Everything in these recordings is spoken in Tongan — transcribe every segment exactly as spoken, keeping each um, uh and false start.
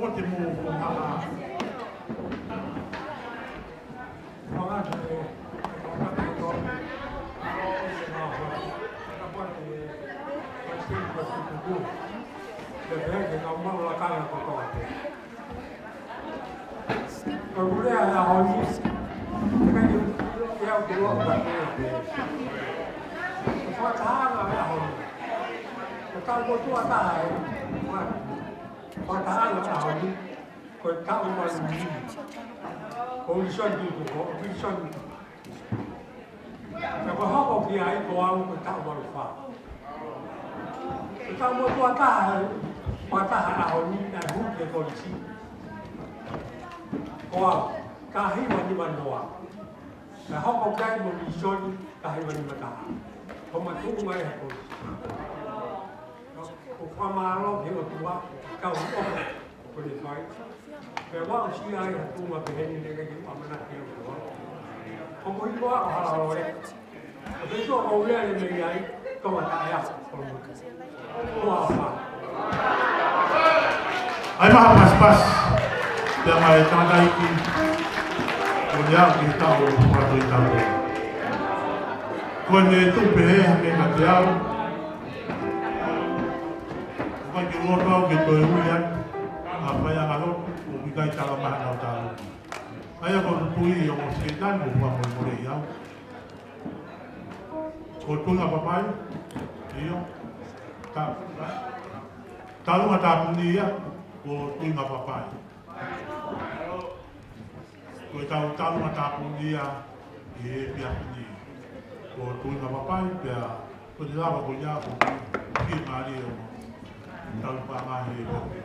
Te mou ko ha. Ko e pule ʻa e ʻaho ni, ʻikai ke u, ke u ʻalu ki loto pē. Ko e fakatahaʻanga ʻo e ʻaho ni. Ko e kau motuʻa taha ē. Ko e fakatahaʻanga ʻo e ʻaho ni. Ko e taʻu valu nima. Ko Ulisoni Tuʻituʻu, ko Ulisoni. Ka ko e hoko ki ai ko au ko e taʻu valu fā. Ko e kau motuʻa taha, fakataha ʻaho ni naʻe hū ki he kolisi. Ko au, ka hiva nima noa. Ka hoko ki ai mo Ulisoni, ka hiva nima taha. Ko ma tuʻu mai he kolisi. Ko e fakamālō ki he ʻOtua, kau ʻofa. Ko e fai. Pea ʻoku ou sio ai ha tuʻunga pehē ni naʻe ʻikai ke u ʻamanaki ki ai. Ko mo i koa o hala loe. Ko e tuʻu ko ule le mei ai, ko ma taʻe au, ko mo. Ko ʻofa. ʻAi maha pasipasi. Pea mai tangataʻeiki. Ko ia ki he taʻu o Puerto Rico. Ko ʻene tuʻu pehē ha meʻa kiate au. ʻOku ʻikai ke u loto au ke toe ui atu ha faiʻanga lotu, ʻoku ʻikai tala mai haʻanau tālunga. ʻA ia ko e tui ʻo Sētane ʻoku fakamolemoleʻi au. Ko Tuʻinga Papai, ʻio. Ta-, tālunga tāpuni ia, ko Tuʻinga Papai. Ko e tau tālunga tāpuni ia ʻi he efiafi ni. Ko Tuʻinga Papai, pea ko e lava ko ia ko e fiemālie ʻo tau panga he efiafi.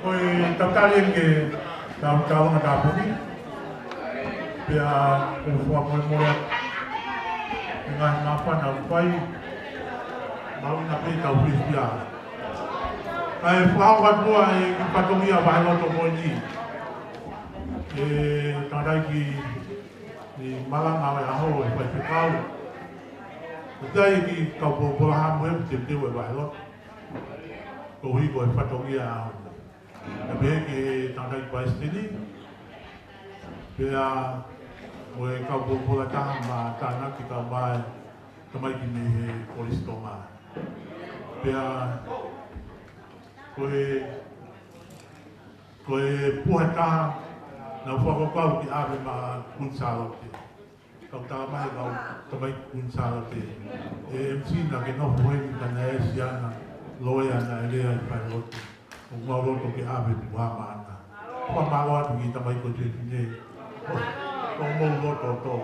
Ko e tau tali eni ki he tau tālunga tāpuni. Pea ʻoku ou fakamolemole atu he ngaahi māfana ʻoku fai, mahuʻinga pē ʻetau fiefia. Kae fakahoko atu ʻa e kiʻi fatongia vaheloto ko eni. ʻE tangataʻeiki, ʻe malanga ʻo e ʻaho ʻe faifekau. ʻOku ʻi ai e kiʻi kau pōpula hamu he teuteu e vaheloto. Koeʻuhi ko e fatongia ʻaho ni. Kae pehē ki he tangataʻeiki palesiteni, pea mo e kau pōpula taha ma tānaki kau mai, tamaiki mei he Kolisi Tonga. Pea ko e, ko e puha taha, Naʻa ku fakakaukau ke ʻave maʻa Kuini Sālote. Kau tala mai kau tamaiki Kuini Sālote. ʻE M C naʻa ke nofo heni ka naʻe ʻi ai siana loea naʻe lea ʻi he failotu. ʻOku mau loto ke ʻave tuku hama ana. Fakamālō atu ki he tamaiki ko Tefine. ʻOku mau loto tō.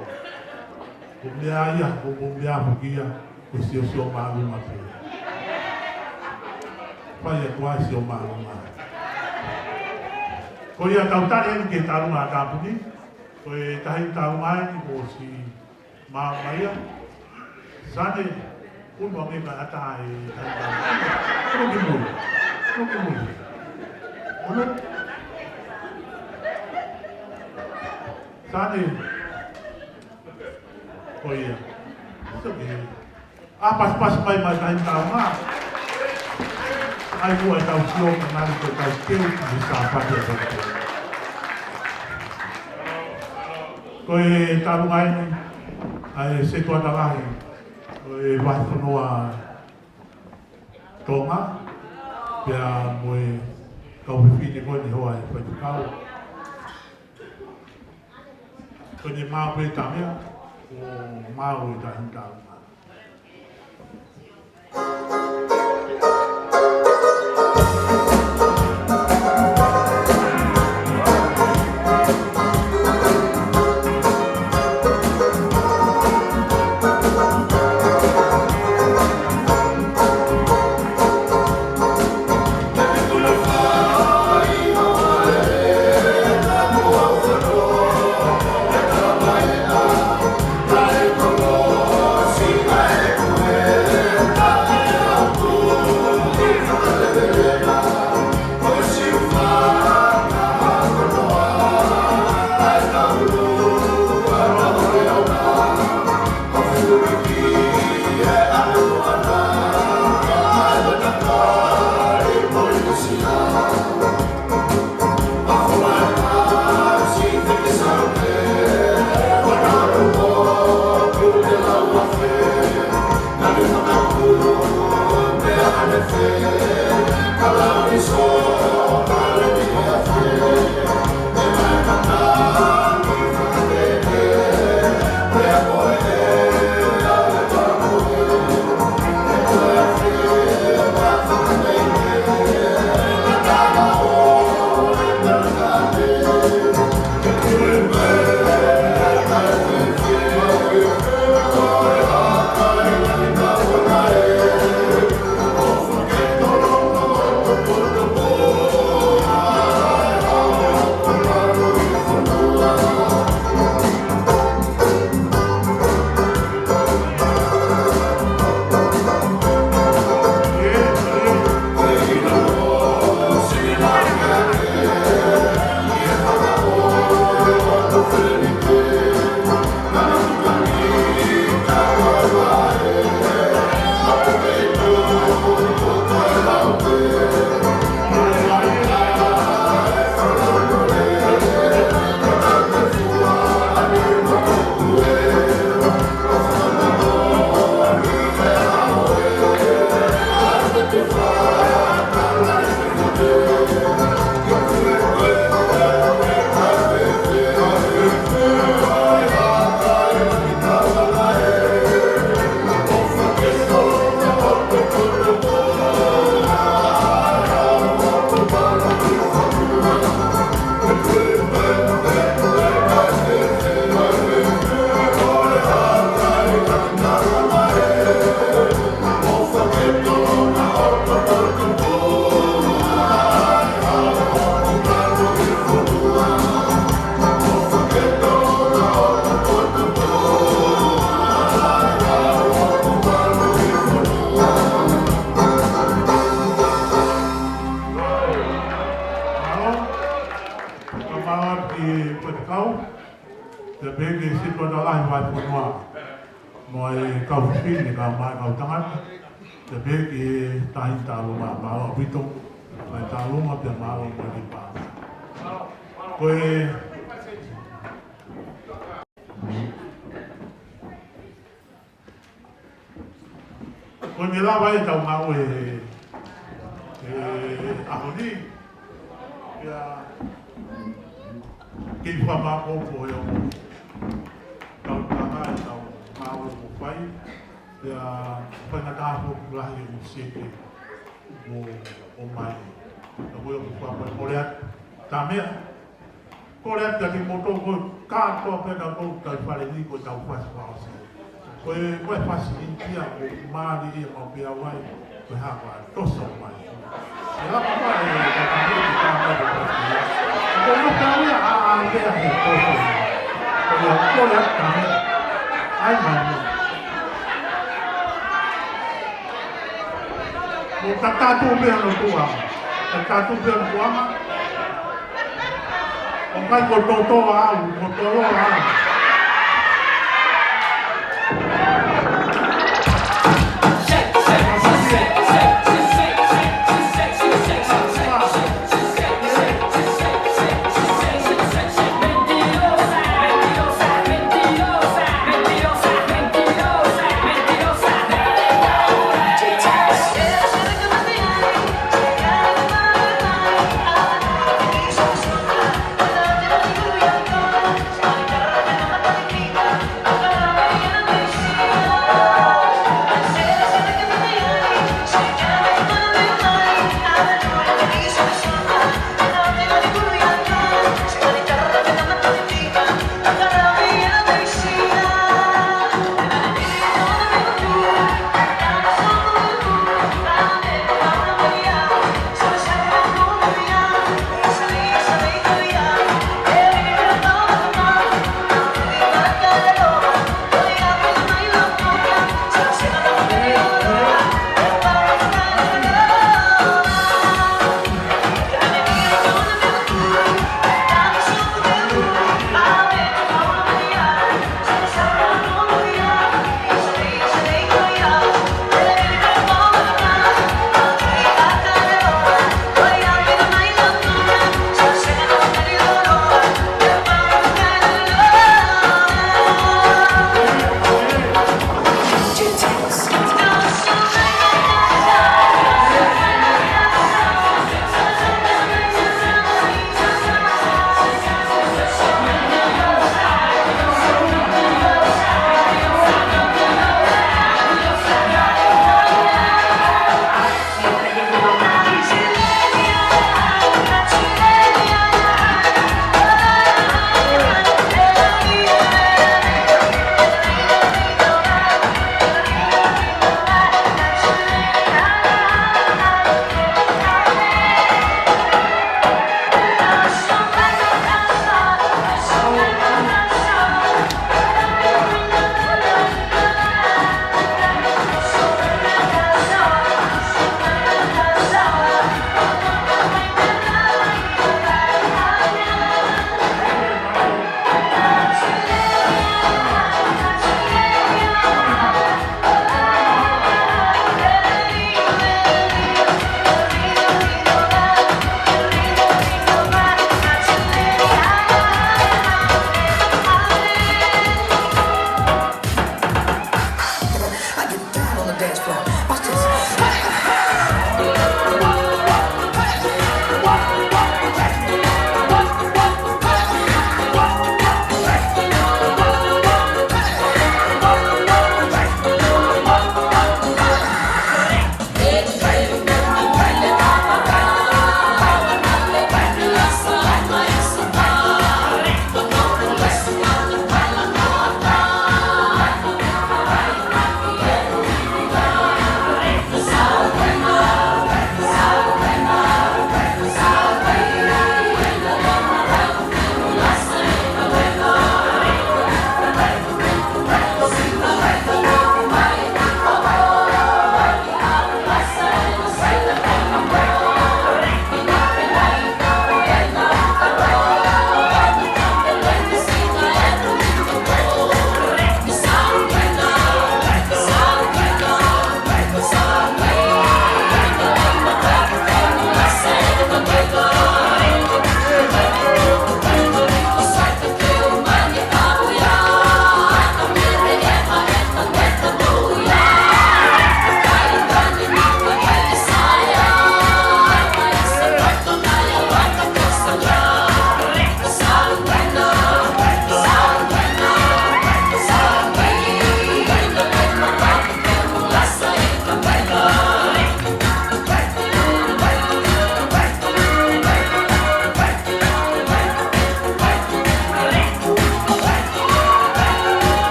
Ko e meʻa ia, ko e meʻa foki ia, ko e siosio māʻolunga pē. Fai atu ai siosio māʻolunga. Ko ia tau tali eni ki he taʻu ʻa e tāpuni, ko e taʻahine taʻu mai ni ko si mā mai ia. Sane, unu ange ka ata e taʻahine taʻu mai. Unu ki mui. Unu ki mui. Unu. Sane. Ko ia. Sio ki he. ʻA, pasipasi mai mai taʻahine taʻu mai. ʻAi kuo ʻai tau sio ka nani ko tau keu ki he Sāpate ʻa tau keu. Ko e taʻu mai ni, ʻa e setuata lahi, ko e vahefonua Tonga, pea mo e kau fefine ko eni hoa e faifekau. Ko eni mau pē tamea, ʻo mau e taʻahine taʻu mai. Mālō, ka mālō ki he faifekau, pea pehē ki he setuata lahi vahefonua. Mo e kau fefine, kau mā, kau tangata, pea pehē ki he taʻahine taʻu mai, mālō ʻaupito, mai taʻu mai, pea mālō mo e pā. Ko e, ko eni lava ʻetau ngāue he, he ʻaho ni. Ia, Kei fakamāʻopoʻopo ʻe ʻoku tau tanga e tau māʻopoʻopo fai. Pea faingataʻa foki lahi ʻoku seke mo ʻomai. Ka ko e ʻoku fakamolemole atu. Tā meʻa. Kole atu kiate kimoutolu ko e kātoa pē ʻetau tau fale ni ko e tau fasi fakaʻosi. Ko e, ko e fasi ʻInitia ko e mālie ia mau pea wai, ko e hā ko e tosa mai. E lava mai e kātoa pē ʻetau fasi. Ko e kātoa ia ʻa, ʻa, ʻa, ʻa, he tosa mai. Ko ia, kole atu tā meʻa. ʻAi mai. Mo tatatu pē ʻa e lotu ʻa. Tatatu pē ʻa e lotu ʻa. ʻOku ʻikai ko e toto ʻa, ko e tolo ʻa.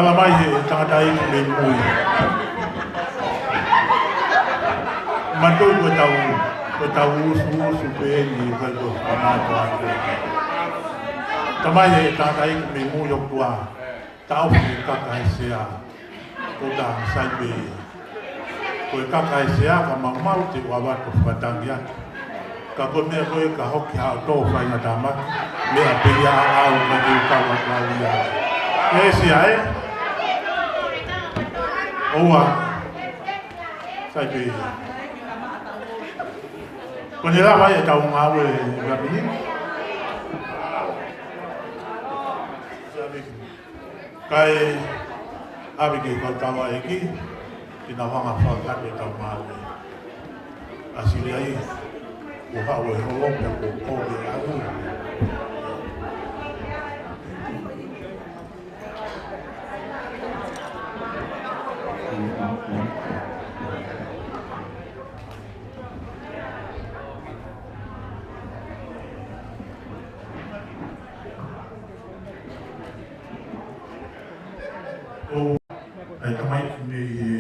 Tala mai he tangataʻeiki mei mui. Mātuʻa ko e tau, ko e tau usu usu pē eni, ʻikai ko e kamata atu. Tala mai he tangataʻeiki mei mui ʻoku ʻa taʻofi e kaka ʻi he sea. Ko ta sai pē ia. Ko e kaka ʻi he sea ka maumau te u ʻave atu ʻo fakatangi atu. Ka ko e meʻa ko ē ka hoki haʻo tō faingatāmaki, meʻa pē ia ʻaʻau ka te u kau atu au ia. ʻE sea ē. ʻOua. Sai pē ia. Ko ʻene lava ia ʻetau ngāue ʻi he ʻaho ni. Kae ʻave ki he kau tamaiki, ke nau hanga ʻo fakakakato ʻetau ngāue. ʻAsi lelei, kuo haʻu e holo, pea kuo pau ke aʻu. ʻOku ʻi ai e tamaiki mei he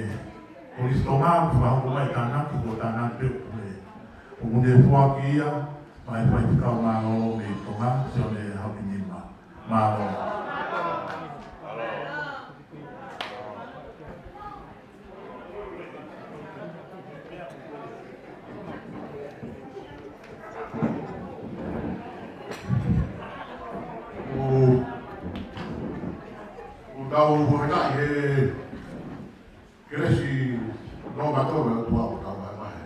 Kolisi Tonga, ʻoku fakahoko mai e tānaki, ko e tānaki pē ʻoku ne, ʻoku ne foaki ia, maʻa e faifekau mālōlō mei Tonga, Sione Haupinima. Mālō. ʻOku, ʻoku tau fakafetaʻi he kelesi no mato na tua ʻoku tau vahevahe.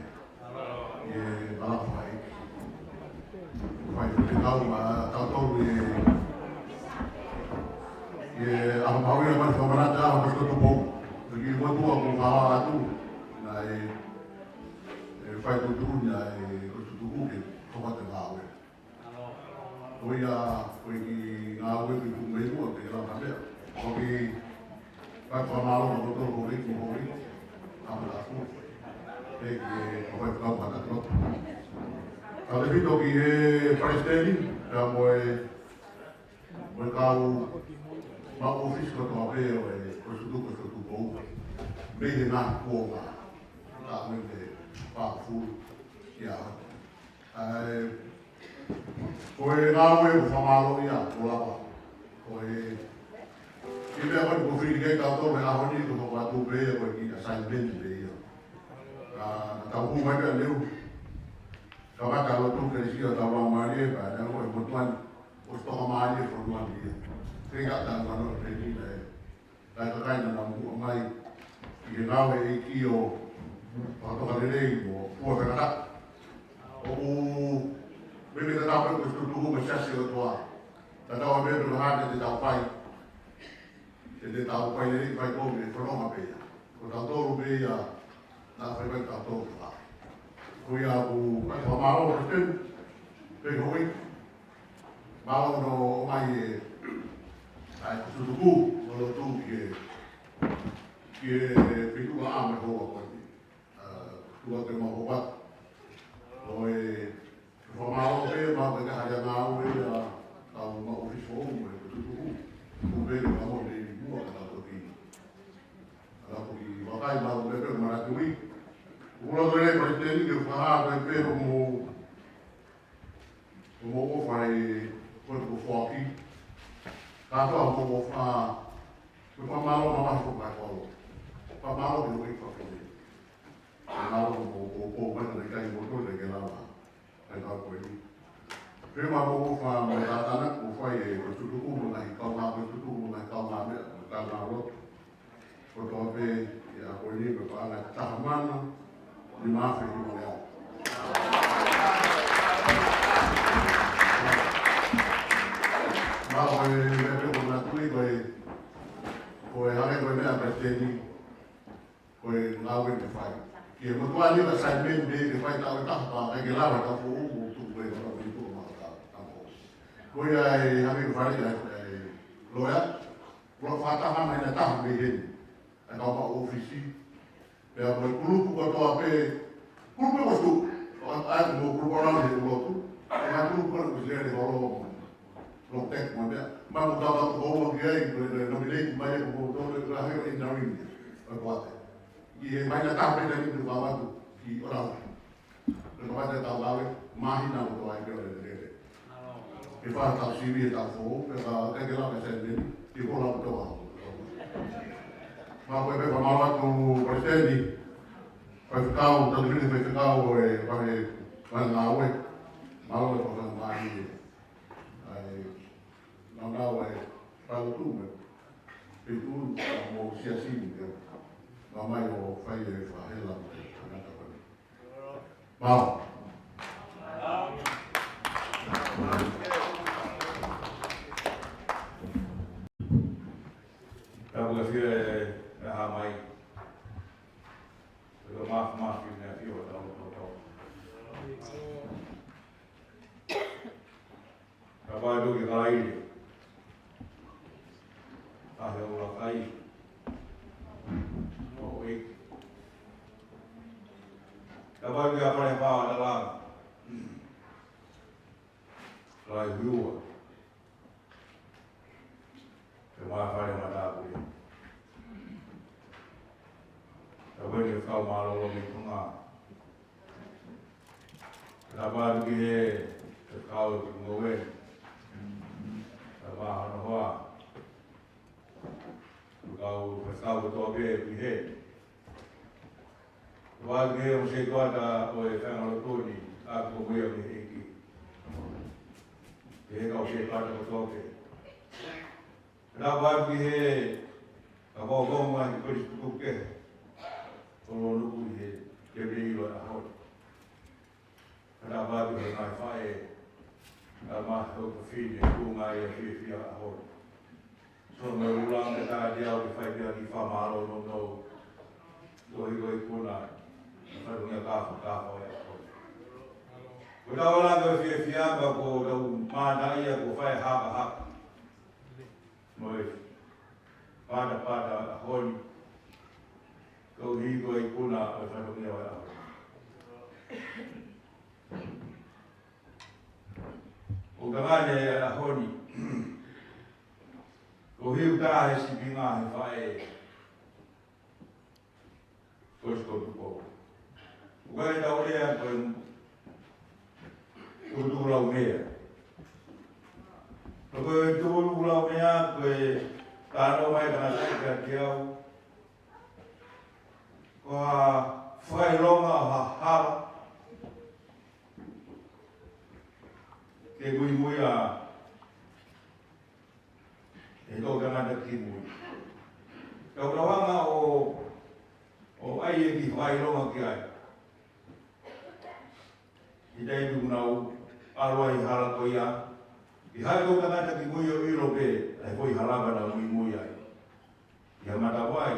ʻI he palapalai. Fai pē tau ma tau tau ʻi he, ʻi he ʻaho mahuʻinga mai fakamanatu ʻa e ʻaho ko Tupou. Ki he motuʻa ʻoku kau atu. Naʻe, ʻe fai tuʻutuʻuni ʻa e Kolisi Tutuku ke tokate ngāue. Ko ia, ko e kiʻi ngāue ki tuʻu mei muʻa ke lau ha meʻa. Ko e kiʻi fakamālō mo e tokoni ko eni. Ka mala aku. ʻE ke kau fai kau mata toko. Tau lēsisita ki he palesiteni, pea mo e, mo e kau maʻu ʻōfisi kotoa pē ʻo e, ko e Kolisi Tutuku, ko e Kolisi Tupou. Mei he ngaahi kuonga. Ka mei he fāngofulu ia. ʻA e, ko e ngāue ʻoku fakamālō ia, ʻoku lava. Ko e, kiʻi meʻa ko eni ʻoku fili ki ai kitautolu he ʻaho ni ko e fakatupu pē ia, ko e kiʻi assignment pē ia. Ka, ka tau hū mai pē ʻanenai. Kamata lotu kelesi ʻo tau lau mālie, pea naʻe ko e motuʻa ni, ʻosi toka mālie e fonua ni ia. Feinga tau kano pē ni naʻe. Kae kakai naʻa nau muʻa mai ʻi he ngāue ʻa e ʻEiki ʻo fakatoka lelei mo fua fekata. ʻOku meimei tatau pē ko e Kolisi Tutuku mo e Siasi ʻo e ʻOtua. Tatau ai pē pe ko e hā te tau fai. Te tau fai lelei fai ko e fononga pē ia. Ko tautolu pē ia naʻa fai fai tautolu ka. Ko ia ʻoku fai fakamālō Palesiteni. Pea ko e Mālō hono ʻomai e, ʻa e Kolisi Tutuku, mo lotu ki he, ki he feituʻu ʻa e ʻaho ko eni. ʻA, tuku atu e mau hopa. ʻO e, fakamālō pē, mau pē ka haria ngāue ʻa, ʻa mau ʻōfisi foʻou mo e Kolisi Tutuku. Tuku pē ke mau nei muʻa ka tau toki. Ka tau toki vakai mau pē pē manatuʻi. Ula tole Palesiteni ke fakahā pē pē hoʻomou ʻOku mau ʻofa ʻi he ko e ko e foaki. Kātoa ʻoku mau ʻofa, ko e fakamālō mamahi ko e kai kolo. Fakamālō ki he ʻEiki fakafine. Fakamālō mo, mo, mo, mai ka ʻikai mo tole ke lava. Kai kau ko eni. Pea mau ʻofa mo e tātānaki ʻoku fai ʻe he Kolisi Tutuku mo e ngaahi kaungā Kolisi Tutuku mo e ngaahi kaungāmeʻa, mo e kaungālotu. Kotoa pē, ʻi he ʻaho ko eni ko e paʻanga ʻe taha mano, nima afe nima ngeau. Mālō e meʻa pē ko e manatuʻi ko e, ko e hangē ko e meʻa Palesiteni, ko e ngāue ke fai. Ki he motuʻa ni ka sai mei, mei ke fai taʻu ʻe taha pea ʻikai ke lava taʻu foʻou mo tuku e kau ni tuku ma ka taʻu. Ko ia e hangē ko e fale ʻa e, ʻa e loea, Kula fakataha mai na taha mei heni. ʻA e kau maʻu ʻōfisi. Pea mo e kulupu kotoa pē. Kulupu ko stu. ʻA e mo kulupu ʻana he lotu. ʻA e kulupu ʻana ko Sile le kolo. Protect mo e meʻa. Mo e tau tau ko ua ki ai, ko e nominate mai ʻe kimoutolu, ʻe ka he ko e interim ia. ʻOku ʻikai ke ʻi ai ha meʻa ʻe taha pē naʻe ʻi ai ke fakahoko ki ʻolunga. Ko e meʻa ʻe tau lave, māhina ʻo tau ai ke ʻo lelelele. Ke fai tau sivi ʻe tau foʻou, ke fai ke ke lave sēniti, ke ko lau tau. Mālō e pē, mālō atu Palesiteni, faifekau, tau tiri faifekau ʻo e, faifekau, faifekau ngāue, mālō e faifekau ngāue. ʻAi, nau nau e, pau tu me, pe tu, mo sia sini ke, nau mai ʻo fai e fakahela mo e, tangata ko eni. Mālō. Tapu ka fia e, e ha mai. Ko e mafu mafu ne fia o tau, tau, tau. Ka pai atu ki Kalaile. Ka he ʻuluaki. ʻO ʻEiki. Ka pai ki Kalaile pā ʻa Talanga. Kalaile Huiua. Ke mā fale mā tāpule. Ka pai ki he kau mālōlō mei Tonga. Ka pai ki he, he kau ki Ngoue. Ka mā hono hoa. Ka kau, ka kau kotoa pē ki he. Ka pai ki he ʻo se kuata ʻo e fanga lotu ni, ʻa ko mui ʻa ki he ʻEiki. Ki he kau se kuata kotoa pē. Ka pai ki he, ka kau kau mai ki Kolisi Tutuku ke. ʻO lōnuku ʻi he, ke me ʻilo ʻa hoi. Ka pai ki he ngaahi faʻē, ka mā he ʻoku fine, ku ngai e fiefia ʻa hoi. So me ʻuluaki ka te au ke fai pē ʻa e fakamālō nounou. Ko e hiko ikuna, fatongia ka fa, ka fa e ako. Ko tau la ko e fiefia ka ko tau mānava ia ko e fai haka haka. Mo e pata pata ʻa honi. Ko e hiko ikuna ʻo e fatongia ʻo e ako. ʻO tangane ʻa honi. Ko hiu tā he sipinga he faʻē. Ko si ko tuko. ʻOku ʻikai tau lea ko e tuku lau meʻa. Ko e tuku lau meʻa, ko e tano mai tangata kia au. Ko ha fakaʻilonga ʻo ha hala. Ke muimui ʻa e tau tangata ki mui. Kau tau hanga ʻo, ʻo ʻai e kiʻi fakaʻilonga ki ai. ʻI he taimi ʻoku nau ʻalu ai hala ko ia. ʻI he tau tangata ki mui ʻo ʻilo pē, ʻa e foʻi hala ka nau muimui ai. ʻI ha matavai.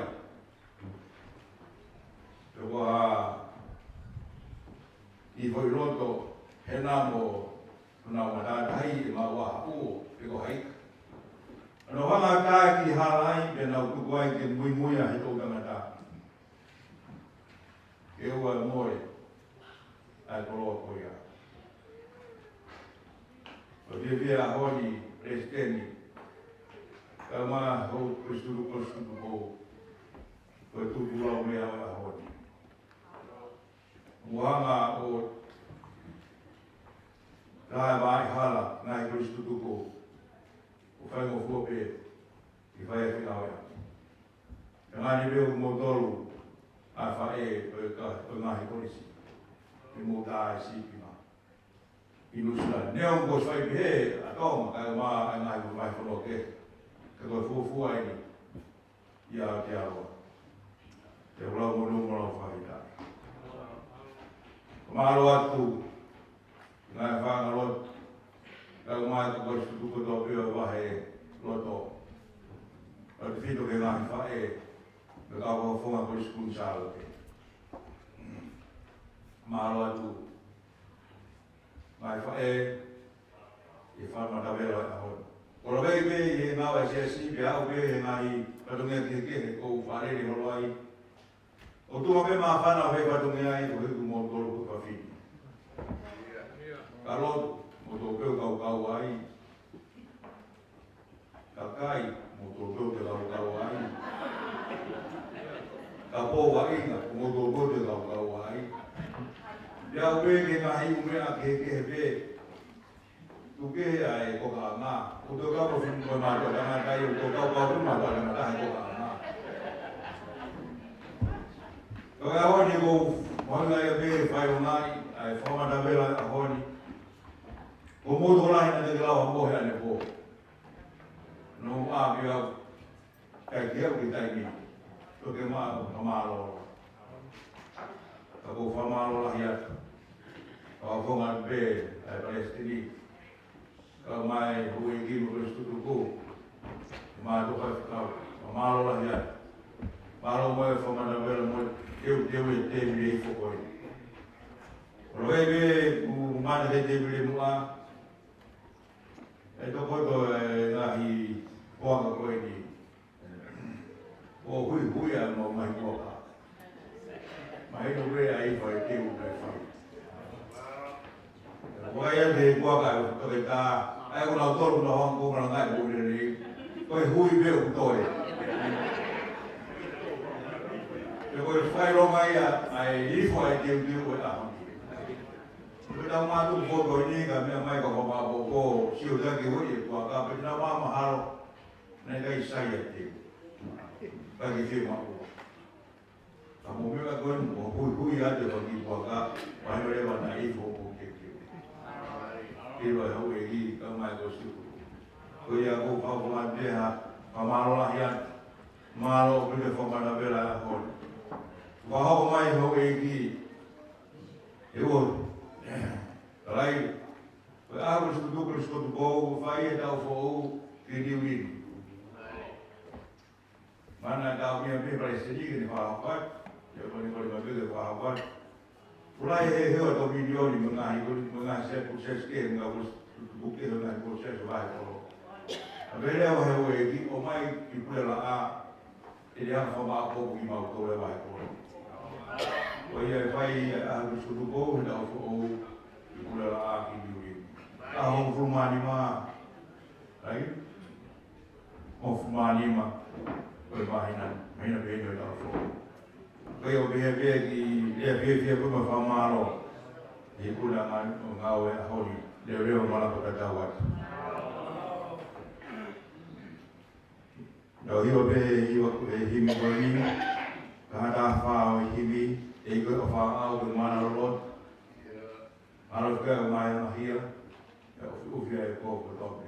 Pe ko ha kiʻi foʻi loto, he namo, ko nau matātahi, ʻe maua haʻu, pe ko hai. ʻA nau hanga ʻo tā e kiʻi hala ai, pea nau tuku ai ke muimui ʻa e tau tangata. Ke ʻoua ʻe mole, ʻa e koloa ko ia. ʻO fiefia ʻa honi, Palesiteni, ka ma ho Kolisi Tutuku, Kolisi Tutuku, ko e tuku lau meʻa ʻa honi. Mo hanga ʻo tā e vaʻa hala, ngaahi Kolisi Tutuku, ʻo faingofua pē, ʻi fai e fina ʻo ia. Ka ngani pē ʻo moutolu, ʻa e faʻē, ʻo e ka, ʻo e ngaahi kolisi. ʻE mou tā e sipinga. ʻI Nuʻu Sila, neongo ʻoku fai pehē ʻa Tonga, kae ʻumaʻā e ngaahi kupu mai fono ke, ka ko e fuofua eni ʻi Aotearoa. Te u lau mo nau mo lau fai tā. Mālō atu, ngaahi fanga lotu, kae ʻumaʻā e kau Kolisi Tutuku kotoa pē ʻo e vahe loto. Tautefito ki he ngaahi faʻē, mo e kau fakafofonga Kolisi Kuini Sālote. Mālō atu. Ngaahi faʻē, ʻi he fakamatavela ʻo e ʻaho ni. Ko e lavea pē ʻi he ngāue ʻa e siasi, pea aʻu pē he ngaahi fatongia kehekehe ʻoku ou fakalele holo ai. ʻOku tuʻu pē māfana ʻo e fatongia ai, ko e hiki mo tolu ko e fafine. Ka lotu, mo tō pē ʻo kaukau ai. Ko e ngaahi ʻū meʻa kehekehe pē. Tuku kehe ʻa e kokaʻanga. ʻOku tau kau ko e fuʻu mātuʻa tangata, ʻoku tau kau ko e mātuʻa tangata he kokaʻanga. Ko e ʻaho ni ʻoku ou mahuʻingaʻia pē fai ʻo ngaahi, ʻa e fakamatavela ʻaho ni. Ko e motu lahi naʻe teʻeki ke lava mohe ʻanepō. Naʻe ʻapi au. Kai kia uki taimi. Toke mā, ka mālō. Ka ʻoku ou fakamālō lahi atu. Ka ʻoku ou ngā pē, ʻa e palesiteni. Ka mai, houʻeiki mo e palesiteni tuku. Mā toka fekau. Ka mālō lahi atu. Mālō mo e fakamatavela mo e teuteu e tēvile i fokoi. ʻOlo e pē, ʻoku mana ke tēvile muʻa. ʻE tokoto e ngaahi koanga ko eni. ʻO huihui ʻa e mau ngaahi koanga. Mahino ʻoku ʻi ai e fai te u ke fai. Ko ia te koanga ʻoku toke tā. ʻA ia ko nau tolu na hong ko mana ngai mo lelei. Ko e hui pē ʻoku toe. Pea ko e fai longa ia ʻa e ifo ʻa e teuteu ʻo e ʻaho ni. Ko e tau mātuku foto eni ka meʻa mai ka whakapōpō, sio taki hui e koanga, pea nau mā mahalo, naʻe ʻikai sai ʻa e teu. Ka ki fie maʻua. Ka mo meʻa ko eni, mo huihui atu e faki koanga, mahino leva naʻe ifo ʻo ke ke. Ke loa e houʻeiki, ka mai ko siku. Ko ia ko e fakaʻapaʻapa pē ha, ka mālō lahi atu. Mālō ʻaupito e fakamatavela ʻaho ni. Fakahoko mai houʻeiki, ʻE ua. Kalai. Ko e ʻaho ko e sikutuku, ko e sikutuku, ko e fai e tau foʻou ki Niu Lini. Mana tau mia pē palesiteni ke ne fakahoko atu. ʻIo ko ne ko ne mapeke fakahoko atu. Kulai he he o tau milioni mo e ngaahi ko e mo e ngaahi se process ke ngaahi ko e sikutuku ke ngaahi process vahe kolo. ʻA pele au he ʻoku ʻi ai ʻo mai ki Pulelaʻā. ʻE lea fakaʻapaʻapa ki mau tole vai kolo. Ko ia ʻe fai ʻa e ʻaho ko e sikutuku he tau foʻou ʻi Pulelaʻā ki Niu Lini. ʻAho hongofulu mā nima. Ai? Hongofulu mā nima. Ko e māhina, māhina pē eni ʻo e tau foʻou. Ko ia ʻoku pehē pē ki lea fiefia ko e mau fakamālō. ʻI he kula ngā, ngāue ʻaho ni. Leoleo malapa ka tau atu. Tau hiva pē hiva ko e himi ko eni, ka hata fā ʻo e himi, ʻe ʻi ko e ʻofa au ko e mana lolo. Alo fika o mai ana hia, ʻe ʻufi ʻufi ai ko ko tope.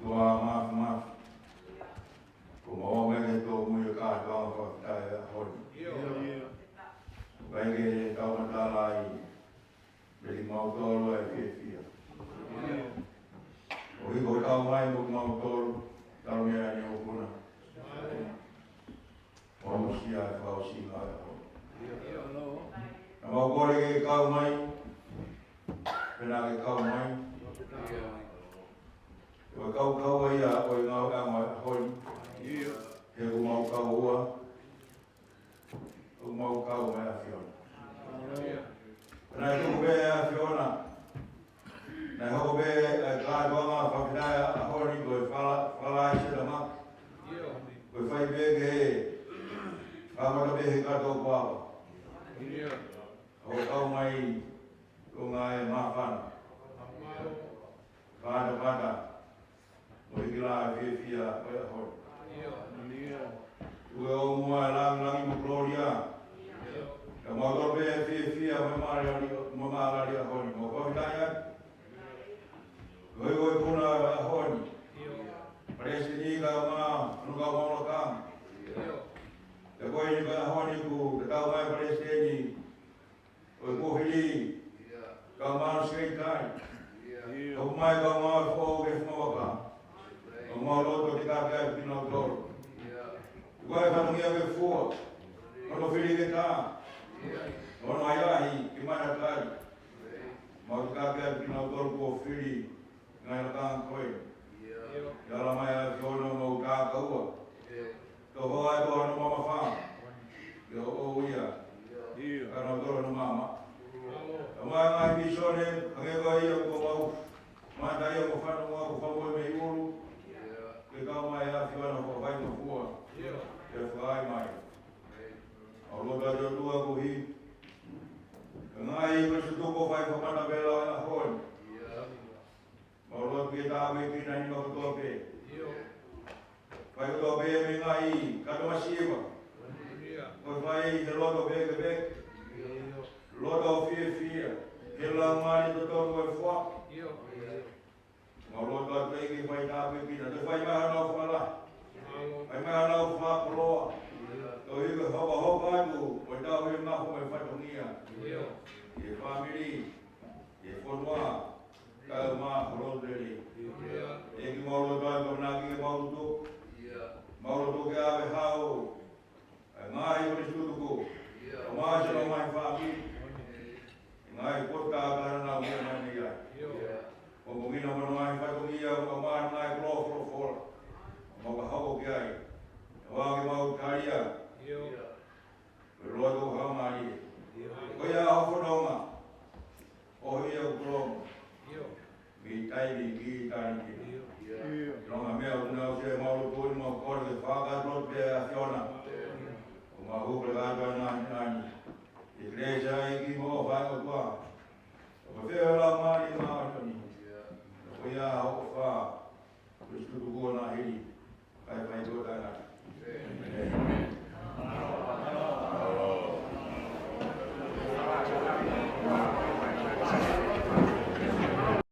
Tuʻa mafimafi. Ko maua mai ke tō mui o kātoanga fakafetaʻi ʻaho ni. Vai ke tau matala ai. Meli mau tolo e fiefia. ʻO hiko tau mai mo mau tolo, tau mea ni o kuna. ʻO musia e fausi ngā e ʻaho. Na mau kole ke kau mai, pena ke kau mai. Ko e kau kau ai a, ko e ngau e anga e ʻaho ni. He ko mau kau ua. ʻO mau kau mai ʻAfiona. Naʻe tuku pē ʻAfiona. Naʻe hoko pē ʻa e kātoanga fakafetaʻi ʻaho ni ko e fala, fala i se tama. Ko e fai pē ke kamata pē he kato kuava. ʻO kau mai ko ngā e māfana. Pata pata. Mo hiki lā e fiefia ʻo e ʻaho ni. Ue o mua e langilangi mo Gloria. Ka mau tō pē e fiefia mo e mālali, mo e mālali ʻaho ni. Mo fakafetaʻi atu. Ko e Ngaahi lakanga ko ē. ʻIo. ʻI he ʻAlamā ʻa e ʻAfiona ʻoku mau takaua. ʻIo. Toho ai ko hano mamafa. ʻIo, ʻo ia. ʻIo. Ka nau tolo no mama. ʻIo. Ka mai ngaahi misiona, hangē ko ia ʻoku mau. Mata ia ko fano mo ko famo mei ʻulu. ʻIo. Ke kau mai ʻa e ʻAfiona ko fai mo fua. ʻIo. Ke fai mai. Mau lotu atu ʻOtua koeʻuhi. Ngaahi ko e tutuku fai ko mana vela ʻa hoi. ʻIo. Mau lotu ke tāpuekina ni mau kotoa pē. ʻIo. Fai kotoa pē mei he ngaahi kato masiva. ʻIo. Ko e fai he loto pē ke pē. ʻIo. Loto fiefia. He lau mali totonu ko e fua. ʻIo. Mau lotu atu ʻEiki fai tāpuekina. Te fai mai hano fala. ʻIo. Fai mai hano fakakoloa. ʻIo. Tau hiko hopa hopa atu. Ko e tau he maho mo e fatongia. ʻIo. ʻI he fāmili. ʻI he fonua. Kae ʻumaʻā ho lotu lelei. ʻIo. ʻEiki mau lotu atu ʻamanaki ke mau lotu. ʻIo. Mau lotu ke ʻave hao. ʻA e ngaahi ko e tutuku. ʻIo. ʻO maʻu ʻa e ngaahi fāmili. ʻI he ngaahi pota ka nau meʻa mai mei ai. ʻIo. ʻO mokina mo e ngaahi fatongia, ʻo maʻu ngaahi kolo folofola. ʻO mau ka hoko ki ai. ʻO ake mau talia. ʻIo. Ko e loa tō hao mālie. ʻIo. Ko ia ʻa e fononga. ʻO ia ʻoku tolonga. ʻIo. Mei taimi ki taimi. ʻIo. ʻIo. Longa meʻa ʻoku nau se mau lotu ni mau kole ke fakakātoa pē ʻa e ʻAfiona. ʻIo. ʻO mau hoko le kātoa nani nani. ʻI he kelesi ʻa e ʻEiki mo e ʻofa ʻa e ʻOtua. ʻO ka fea la mali ma ʻo ni. ʻIo. Ko ia ʻoku fā. Ko e tutuku ʻo na hili.